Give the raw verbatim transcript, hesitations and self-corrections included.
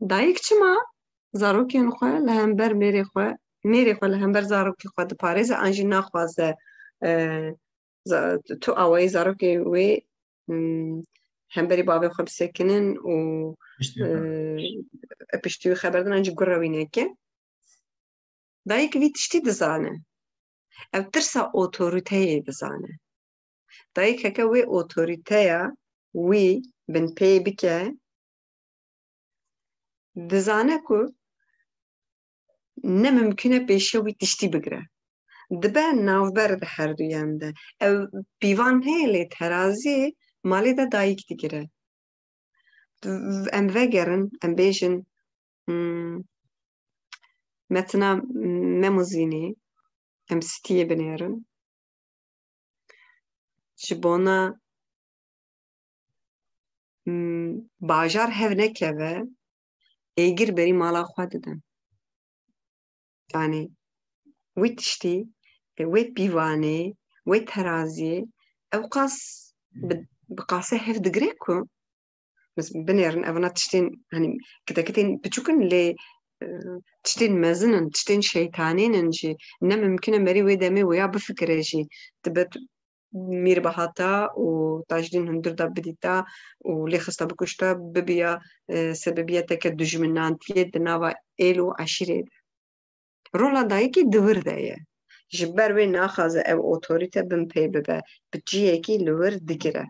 Dayik çima zarokên xwe li hember mêrê xwe, mêrê xwe li hember zarokê xwe diparêze an jî naxwaze, e, za-, tu awayî zarokê wê, hmm, hemberî bavê xwe bisekinin û, e, piştî wî xeber din an jî gure wî neke? Dayik vî tiştî dizane. Ew tirsa otorîteyê dizane. Dayik heke wê otorîteya wî binpê bike, dizane ku ne mimkûn e pêşiya wî tiştî bigire. Dibe navber di herduyan de. Ew pîvan heye, lê teraziyê malê de dayik digire. Em vegerin, em bêjin, hmm, metina Memozînê, em stiyê binêrin. Ji bona, hmm, bajar hev nekeve, êgir berî mala xwe didin. Yanî wê tiştî, wê pîvanê, wê teraziyê, ew qas bi, bi qasê hev digire ku, mes-, binêrin, evana tiştên, hani, kitekitên piçûk in, lê, e, tiştên mezin in, tiştên şeytanîn in jî, ne mimkûn e merî wê demê wêya bifikire jî. Dibe tu-, Mîr bihata û Tajdîn hundir da bidîta û lê xista bikuşta, bibiya, e, sebebiyeteke dijminantiyê di nava êl û eşîrê de. Rola dayikî di wir de ye. Ji ber wê naxwaze ew otorîte binpê bibe, bi cihekî li wir digire.